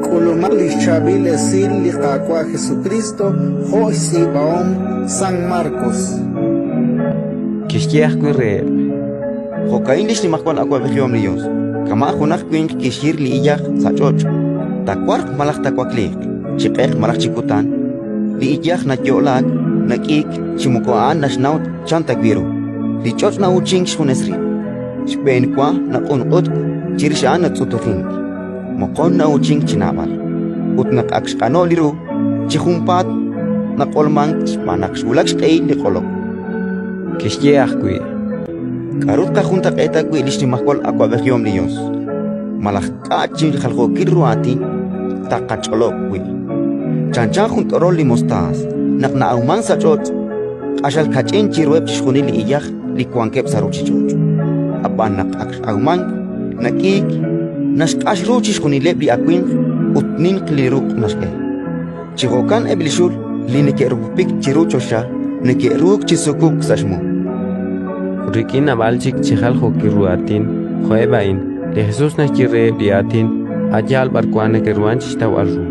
K'ulumaq li xChaab'il Esil li Qaawa' Jesukriist jo' xtz'iib'ahom San Markos. Kixye ajwi' reheb': Jo'ka'in li xnimajwal awab'ejihom li Yos: kama' junaq winq kixhir li iyaj sa' ch'och'. Taawarq malaj taawakliiq, chi q'eq malaj chi kutan, li iyaj nayo'laak, nak'iik chi moko a'an naxnaw chan ta wi' ru. Li ch'och' na'uuchink xjunes rib': xb'enwa naq'unq'utk, chirix a'an natz'utujink, moqon na'uuchink chi naab'al. Ut naq ak xq'ano'k li ru, chi junpaat naq'olmank xb'aan naq xwulak xq'ehil li q'olok. Kixye ajwi': K'aru tqajuntaq'eeta wi' li xnimajwal awab'ejihom li Yos? Malaj k'a' chi jaljookil ru aatin taaqach'olob' wi'? Chanchan jun t'orol li mostaas naq na'awmank sa' ch'och', q'axal kach'in chiruheb' chixjunil li iyaj li wankeb' sa' ruuchich'och'. Ab'an naq ak x'awmank, nak'iik, naxq'ax ru chixjunileb' li awimq ut ninq li ruq' naxk'e. Chi jo'kan eb' li xul li neke'rupupik chiru choxa neke'ruuk chi sukub'k sa' xmu. Ut rik'in naab'al chik chi jaljookil ru aatin jo'eb' a'in, li Jesus naxye reheb' li aatin a' yaal b'ar wank neke'ruhank chi xtawb'al ru,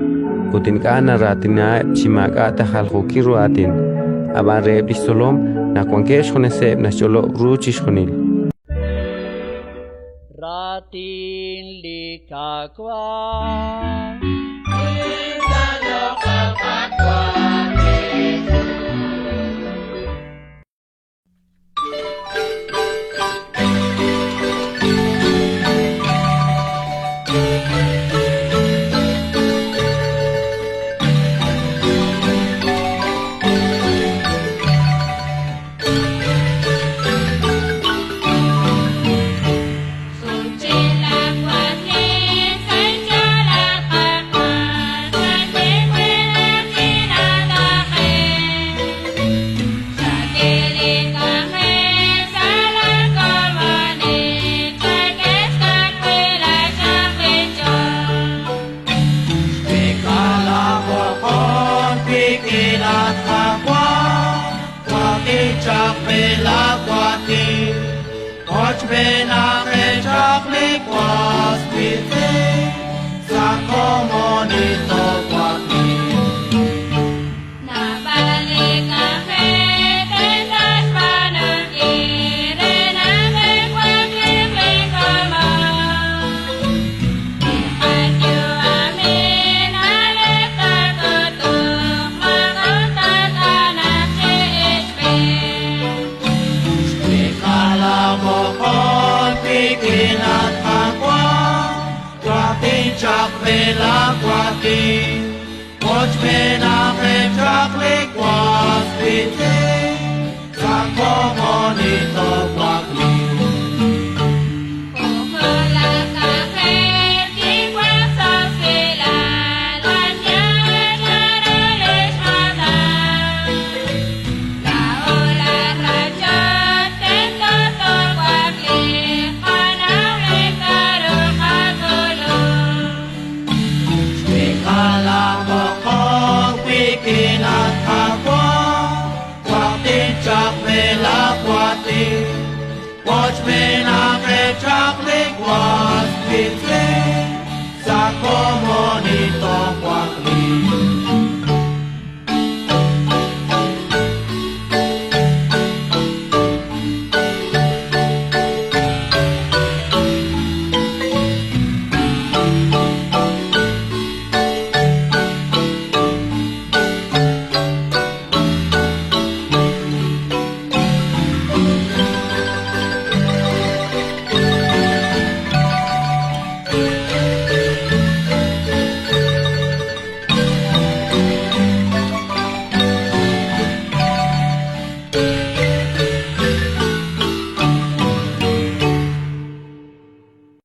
ut ink'a' naraatinaheb' chi maak'a' ta jaljookil ru aatin. Ab'an reheb' li xtzolom, naq wankeb' xjuneseb', naxch'olob' ru chixjunil. Raatin li Qaawa'.